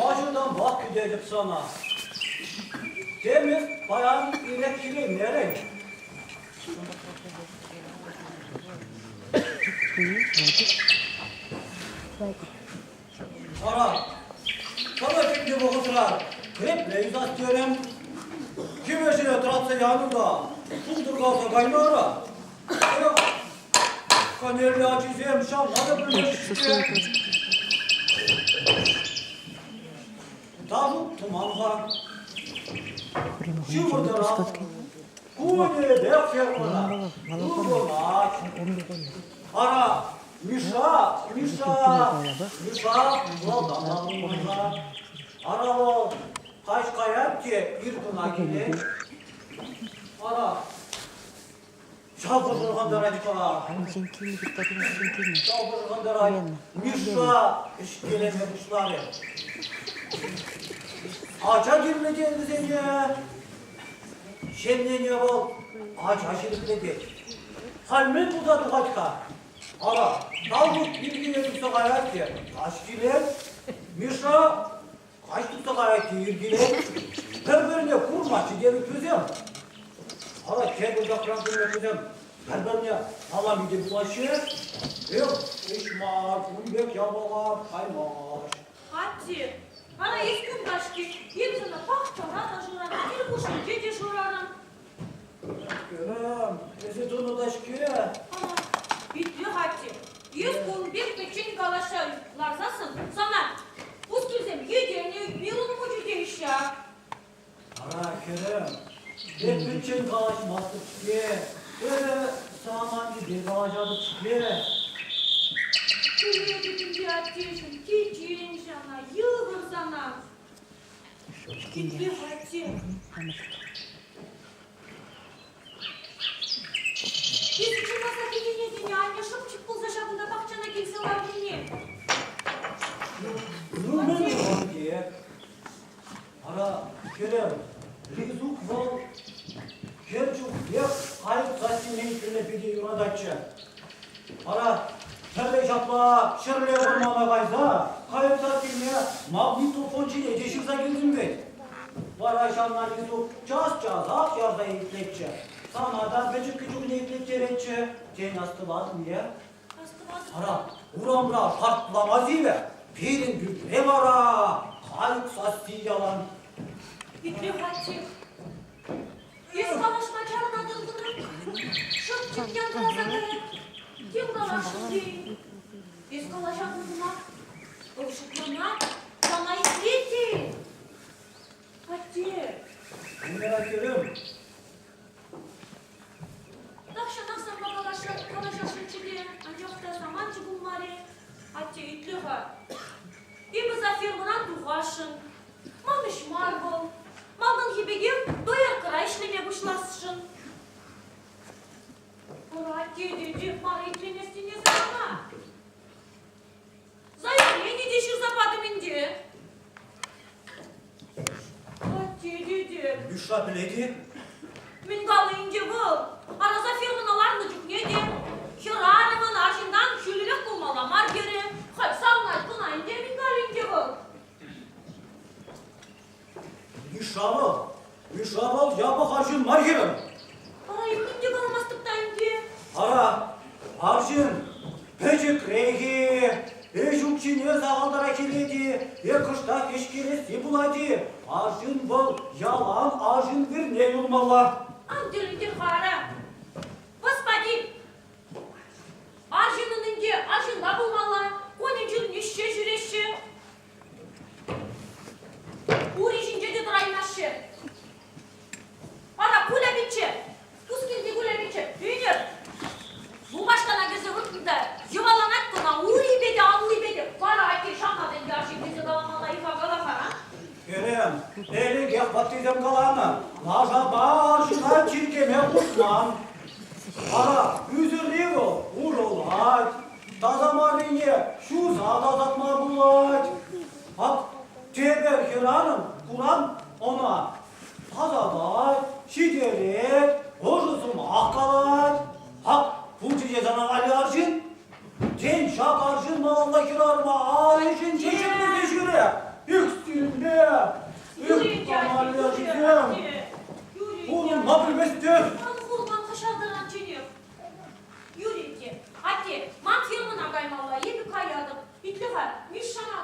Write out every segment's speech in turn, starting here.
Аҫутанпах кӗтетӗп сана. Тем эс паян ирех ҫӳреймерӗн. Ара, сана килнӗ вӑхӑтра кӗрепле юсас терӗм. Кивӗ тӑратса янӑ та шултӑркалса кайнӑ ара. Канерлӗ ачисем ҫавна та пӗлмеҫҫӗ. Ташук тӑман-ха. Ҫывӑртӑрах. Кунӗпех фермӑра. Ывӑнать. Ара, Миша, Миша, Миша малтан та пулман-ха. Ара вӑл каҫ каять те ир кӑна килет. Ара, Ҫав пӑшӑрхантарать-ха. Ҫав пӑшӑрхантарать. Миша ӗҫкелеме пуҫларӗ. Ача кирлӗ тен вӗсене. Ҫемьене вӑл ача ҫирӗплетет. Халь мӗн туса тухать-ха? Ара, Талмуд ирхине тухса каять те каҫ килет. Миша Каҫ тухса каять те ир килет. Пӗр-пӗрне курмаҫҫӗ те вӗсем. Ара, тепӗр тапран вӗсем пӗр-пӗрне салам те пулаҫҫӗ. Эх, ӗҫ мар, кун пек япала каймасть. Атте, ара эс кунта-ҫке, эп сана пахчара та шырарӑм, кил хушшинче те шырарӑм. Кӗрӗм, эсӗ тунӑ та-ҫке. Ара, итле-ха, атте, эс кун пек пӗччен калаҫса ларсассӑн сана пускилсем йӗтенӗ, Мирун мучи теҫҫӗ. Ара, хӗрӗм, эп пӗччен калаҫмастӑп-ҫке. Эпӗ сан аннепе калаҫатӑп-ҫке. Пӗлетӗп ӗнтӗ, аттеҫӗм, кичем сана, йывӑр сана. Итле-ха, атте. Эсӗ чӑнласа киленетӗн-и, анне шӑпчӑк пулса ҫакӑнта пахчана килсе ларнине? Ну, мӗн те? Ара, хӗрӗм, Лизук вӑл хӗр чухнех кайӑк сассине итлеме питӗ юрататчӗ. Ара, тӗрлӗ ҫапла ҫӗрле вӑрмана кайса кайӑк сассине магнитофон ҫине те ҫырса килтӗм вӗт. Вара ҫавна Лизук час-часах ярса итлетчӗ. Сана та пӗчӗккӗ чухне итлеттеретчӗ, тен, астӑватӑн е? Астӑватӑп. Ара, урамра шартлама сивӗ, пирӗн пӳртре вара кайӑк сасси ялан. Итле-ха, атте. Эс калаҫма чарӑнатӑн кӑна. Шӑпчӑк янраса каять. Тем каласшӑн тейӗн. Эс калаҫатӑн кӑна. Вӑл шӑпланать, сана итлет тейӗн. Атте. Мӗнле хӗрӗм? Тахҫанах санпа калаҫасшӑнччӗ те, анчах та саманчӗ пулмарӗ. Атте, итле-ха. Эпӗ за фермӑран тухасшӑн. Ман ӗҫ мар вӑл. Малтанхи пекех дояркӑра ӗҫлеме пуҫласшӑн. Ара, атте те мар итлеместӗн эсӗ мана. Заявлени те ҫырса патӑм ӗнтӗ. Атте тете. Миша пӗлет-и? Мӗн калнӑ ӗнтӗ вӑл? Араса фермӑна ларнӑ чухне те хӗрарӑмӑн арҫынтан ҫӳллӗрех пулмалла мар терӗ. Халь савӑнать кӑна ӗнтӗ, мӗн калӗ ӗнтӗ вӑл? Миша вӑл, Миша вӑл япӑх арҫын мар хӗрӗм. Ара, ним те каламастӑп та ӗнтӗ. Ара, арҫын пӗчӗкрех-и, ӗҫ укҫине сахалтарах илет-и е кӑштах ӗҫкелесси пулать-и, арҫын вӑл ялан арҫын вырне юлмалла. Ан тӗлӗнтер-ха, ара. Господин, арҫынӑн ӗнтӗ арҫынпа пулмалла, кунӗн-ҫӗрӗн ӗҫсе ҫӳреҫҫӗ. Ури ҫинче те тӑраймаҫҫӗ. Ара, Куля пичче, Тускилти Куля пичче, ӳнер. Лупашкана кӗрсе выртнӑ та йӑваланать кӑна урипе те аллипе те. Вара атте ҫавна та ӗнтӗ арҫын тесе каламалла-и-ха кала-ха, а? Хӗрӗм, ӗлӗкех ваттисем каланӑ, лашапа арҫына чиркеме хушман. Ара, ӳсӗрри вӑл урӑлать. Таса маррине ҫуса тасатма пулать. Ак тепӗр хӗрарӑм куран ӑна тасатать, ҫитерет, ӑшӑ сӑмах калать. Ак пулчӗ те сана валли арҫын. Тен, ҫак арҫын малалла хӗрарӑма арӗҫӗн чечеклесе ҫӳре. Ӳксӳнпе, ӳк, Пурӑнма пӗлместех. Ман хурман хӑҫалтаран чӗнех. Юрий те, атте, ман фермӑна каймалла, эпӗ каятӑп. Итле-ха, Мишшана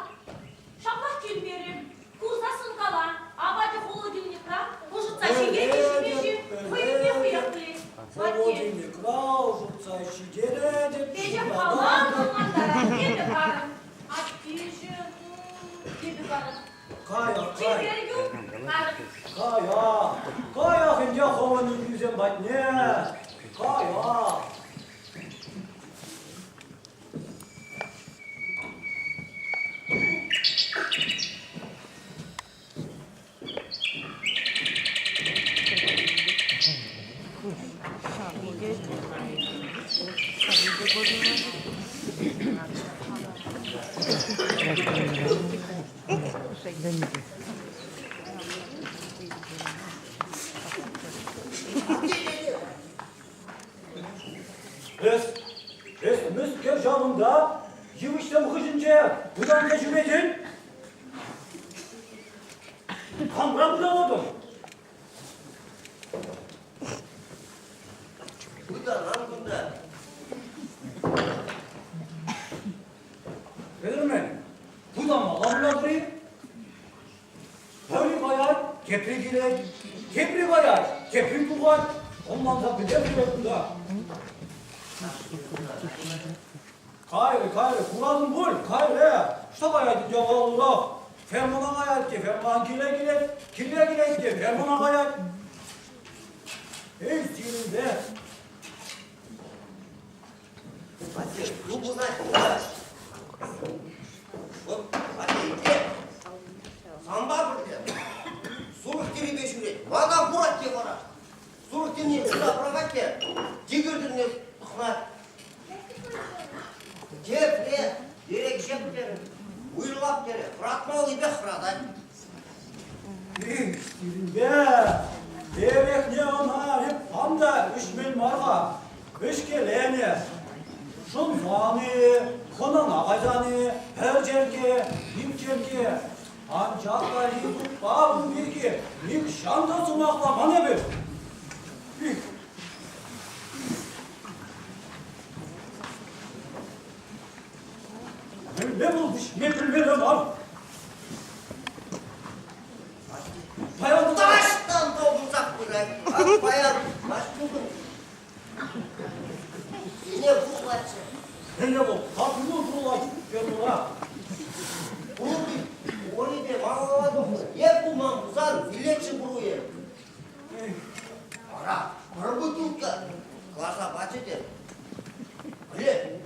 ҫаплах килмерӗ. Курсассӑн кала, апачӗ холодильникра ӑшӑтса ҫиет-и ҫимеҫ-и, хӑйӗнне хӑех пӗлет. Атте. Холодильникра ӑшӑтса ҫитеретӗп. Печӗ калан ӑнлантарать, эпӗ карӑм. Аттеҫӗм, эпӗ карӑм. Каях, кай. Каях, каях ӗнтӗ хӑвӑн ӳкӳсем патне. Каях. Эс, эс мӗскер ҫавӑнта йывӑҫсем хыҫӗнче пытанса ҫӳретӗн? Камран пытанатӑн? Пытанан кунта. Пӗлмен, пытанмалла пулатӑр-и? Пӗри каять, тепри килет, тепри каять, тепри тухать. Ӑнланса пӗтерчӗ кунта. Кайрӗ, кайрӗ, куратӑн пуль, кайрӗ. Что каять ӗнтӗ вӑл урах? Фермӑна каять те, фермӑран киле килет, киле килет те, фермӑна каять. Эй, сирӗнпе. Атте, ну пулать. Вот, атте, итле. Санпа пӗрле сурӑх тирӗпе ҫӳрет. Мана курать те вара. Сурӑх тирне туса пӑрахать те тигр тирне тӑхнать. Тепре ерекҫеп терӗ, уйрӑлап терӗ, хӑратмаллипех хӑратать. Эх, сирӗнпе эрехне ӑна эп хам та ӗҫмен мар-ха. Ӗҫкеленӗ. Шӑнсан-и, хӑнана кайсан-и, пӗр черкке, ик черкке. Анчах та Лизукпа ун пирки нихҫан та сӑмахламан эпӗ. Эх. Мӗнле вӑл ӗҫме пӗлмелле мар? Паян Таҫтан тӑвӑнсах пырать. Ак паян Наҫтукӑн Сине пухлатчӗ. Мӗнле вӑл? Капну пулать фермӑра. Пурте урипе малалла тухнӑ. Е пулман пулсан вилетчӗ пуруе. Ара, пӗр бутылка класа пачӗ те. Пӗле,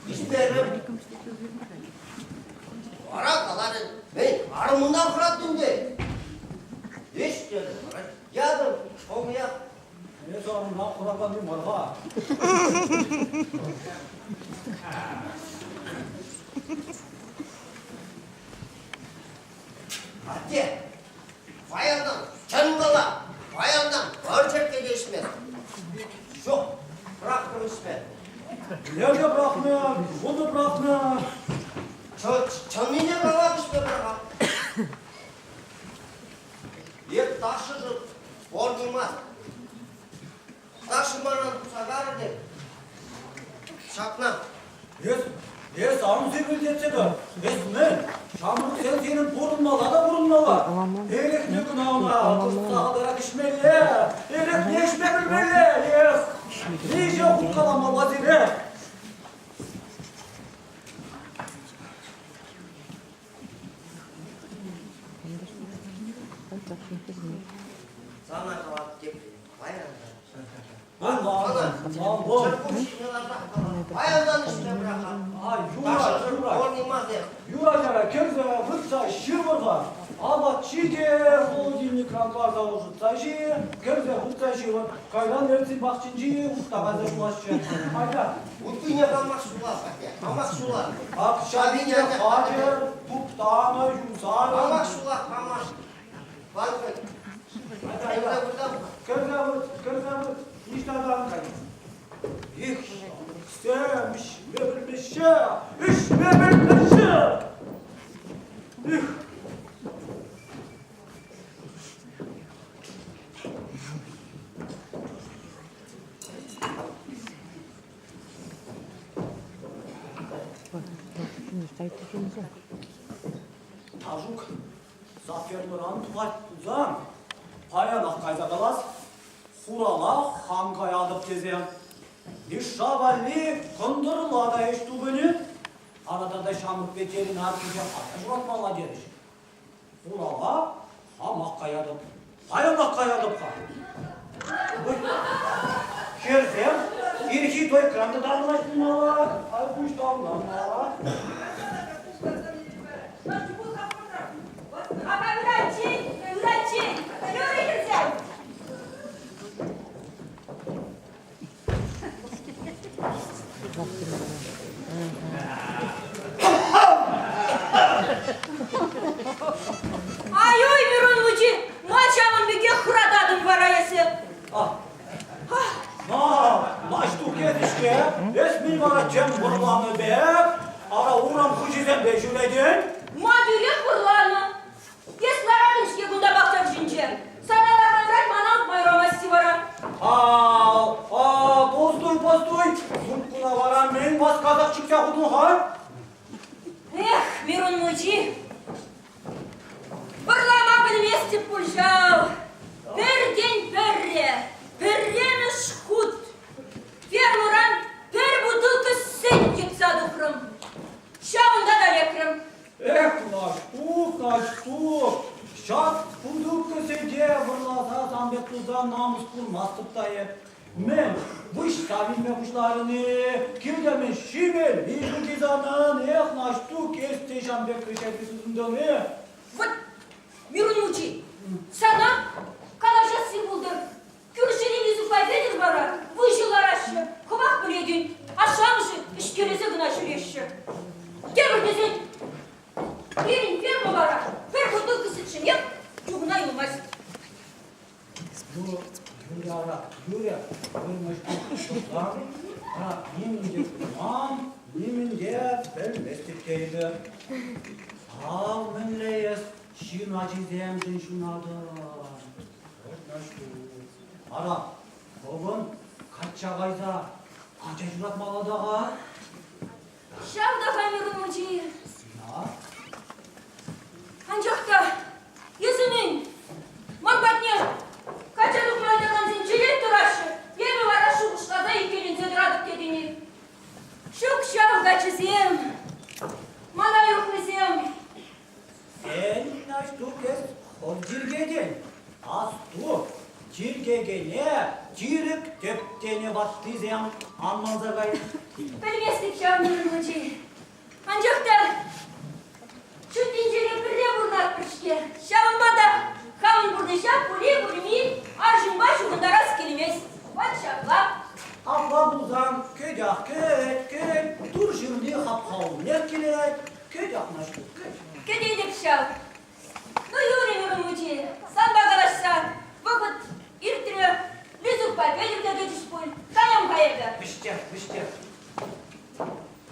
ӳстерӗм. Вара каларӗ, эй, арӑмунтан хӑраттӑн те. Ӗҫ терӗ, вара ятӑм, хӑмӑях. Эсӗ арӑмна хӑраканни мар-ха. Атте, паянтан чӑн кала, паянтан пӗр черкке те ӗҫмест. Ҫук, пӑрахрӑм ӗҫме. Лешӗ пӑрахнӑ, вутӑ пӑрахнӑ. Чӑннине калап ӗҫме пӑрахам. Эп ташшӑшӑн пурӑнмасть. Ташшӑ манран туса карӗ те ҫакна. Эс, эс арӑмсем тӑр. Эс мӗн? Ҫамрӑксен сирӗн пурӑнмалла та пурӑнмалла. Эрехне кӑна ӑна кӑштахатарах ӗҫмелле. Эрехне ӗҫме пӗлмелле. Эх, миҫе хут каламалла сире? Сана калап тепри. Паянтан. Паянтан ӗҫме пӑрахам. Юра, Юра, кӗрсе выртса ҫывӑр-ха. Апат ҫи те холодильникран кӑларса ӑшӑтса ҫи, кӗрсе хутса ҫывӑр. Кайран Эрцин пахчинчи утта кайса ҫуласчӗ. Айта. Уттине хамах ҫулас, атте, хамах ҫулас. Ак ҫавине хатӗр, туптанӑ, юсанӑ. Хамах ҫулас, хамах. Пан-хать. Айта, айта. Кӗрсе вырт, кӗрсе вырт. Ниҫта та ан кай. Их, ҫамрӑксем, ӗҫме пӗлмеҫҫӗ, ӗҫме пӗлмеҫҫӗ! Их! Ташук, фермӑран тухать пулсан, паянах кайса калас, хурала хам каятӑп тесе. Мишша валли кӑнтӑрла та ӗҫ тупӑнӗ. Ара тата ҫамрӑк ветеринар килсе хата ҫуратмалла терӗҫ. Хурала хамах каятӑп. Паянах каятӑп-ха. Хӗрсем ирхи тойкран та таврӑнаҫ пулмалла, ай пуҫтарӑнмалла. Апа ыраччен, ыраччен, юрӗ хӗрсем. Ай-ой, Мирон мучи, ма ҫавӑн пекех хӑрататӑн вара эсӗ? На, Наҫтук эсӗ-ҫке, эс мӗн вара тем вӑрланӑ пек, ара урам хуҫисемпе ҫӳретӗн? Ма тӳрех вӑрланӑ? Эс ларатӑн-ҫке кунта пахча вӗҫӗнче. Сана ларма юрать, мана утма юрамасть вара. А, а, постой, постой, сумкуна вара мӗн васкасах чиксе хутӑн-ха? Эх, Мирон мучи, вӑрлама пӗлместӗп пуль ҫав. Пӗртен-пӗрре, пӗрремӗш хут фермӑран пӗр бутылка сӗт йӑтса тухрӑм. Ҫавӑнта та лекрӗм. Эх, Наҫтук, Наҫтук, ҫак бутылкӑсене вӑрласа сан пек туса намӑс курмастӑп та эп. Мӗн, выҫса вилме пуҫларӑн-и? Килтӗмӗн ҫимелли ҫук-и санӑн? Эх, Наҫтук, эс те ҫам пек кӗҫех тытӑнтӑн-и? Вот, Мирун мучи, сана калаҫасси пултӑр. Кӳршӗри Лизукпа Петӗр вара выҫӑ лараҫҫӗ, хӑвах пӗлетӗн, ашшӗ-амӑшӗ ӗҫкелесе кӑна ҫӳреҫҫӗ. Тепӗр тесен, пирӗн ферма вара пӗр бутылка сӗтшӗнех чухӑна юлмасть. Юря, Юря, вырнаҫтарсан, нимӗн те курман, нимӗн те пӗлместӗп тейӗпӗр. Ав мӗнле эс ҫын ачисемшӗн ҫунатӑн. Ара, хӑвӑн качча кайса ача ҫуратмалла та-ха. Ҫав та-ха, Мирун мучи. Анчах та эсӗ мӗн, ман патне качча тухма ыйтакансем черет тӑраҫҫӗ, эпӗ вара шухӑшласа иккӗленсе тӑратӑп тетӗн-и? Ҫук ҫав каччӑсем, мана юрӑхлисем. Сен, Наҫтук, эс хӑв тиркетӗн. Асту, тиркекене тирӗк тӗп тенӗ ваттисем ан манса кай. Пӗлместӗп ҫав Мирун мучи. Анчах та ҫут тӗнчере пӗрре пурӑнатпӑр-ҫке. Ҫавӑнпа та хамӑн пурнӑҫа пули-пулми арҫынпа ҫыхӑнтарас килмест. Вӑт ҫапла. Апла пулсан кӗтях кӗт, кӗт, тур ҫырни хапха умнех килет. Кӗт, Наҫтук, кӗт. Кӗтетӗп ҫав. Ну, юрӗ, Мирун мучи, санпа калаҫса вӑхӑт иртрӗ. Лизукпа Петӗр те тӑчӗҫ пуль. Каям-ха эпӗ. Вӗҫтер, вӗҫтер.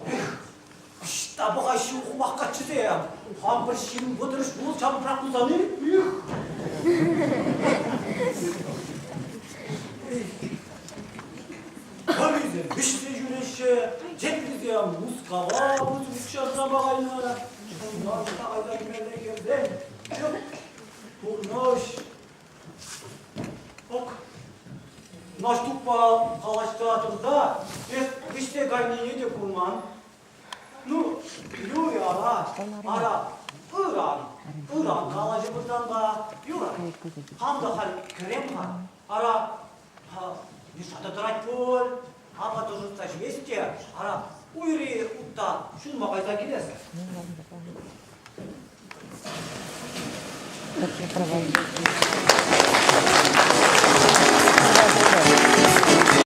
Эх, ӑҫта пӑхаҫҫӗ ухмах каччӑсем? Хам пӗр ҫын вӑтӑрӑш пул ҫамрӑкрах пулсан-и? Эх! Пӗрисем вӗҫсе ҫӳреҫҫӗ, теприсем Мускава пысӑк укҫа шырама кайнӑ. Унта ӑҫта кайса кӗмелле хӗрсен? Ҫук, пурнӑҫ. Ок, Наҫтукпа калаҫса тӑрса эс вӗҫсе кайнине те курман. Ну, юрӗ ара, ара, ыран, ыран калаҫӑпӑр санпа, юрать. Хам та халь кӗрем-ха, ара, Миша та тӑрать пуль, апат ӑшӑтса ҫиес те, ара, уйри утта ҫулма кайса килес.